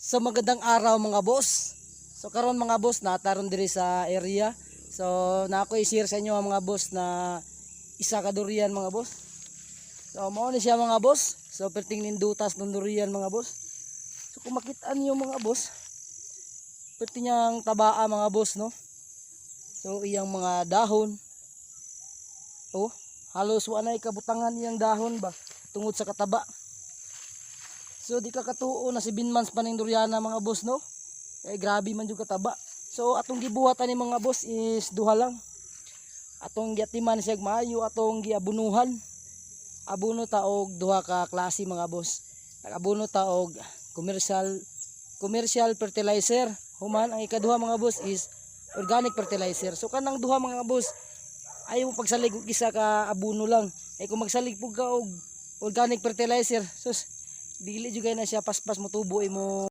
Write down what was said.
So magandang araw, mga boss. So karon, mga boss, nataron diri sa area. So na ako i-share sa inyo, mga boss, na isa ka durian, mga boss. So mao ni siya, mga boss. So perting nindutas ng durian, mga boss. So kung makita niyo, mga boss, perti niyang tabaa, mga boss, no. So iyang mga dahon. Oh, halos wa nay kabutangan iyang dahon ba tungod sa kataba. So di ka katuo na 7 months pa ning duriana, mga boss, no. Eh, grabe man jud kataba. So atong gibuhat ani, mga boss, is duha lang. Atong giatiman siya maayo, atong giabunuhan. Abuno ta og duha ka klase, mga boss. Nagabuno ta og commercial commercial fertilizer. Human ang ikaduha, mga boss, is organic fertilizer. So kanang duha, mga boss, ayaw mo pagsalig og isa ka abuno lang. Eh kung magsalig pud ka og organic fertilizer, sus, dili jud kay na siya paspas motubo imo.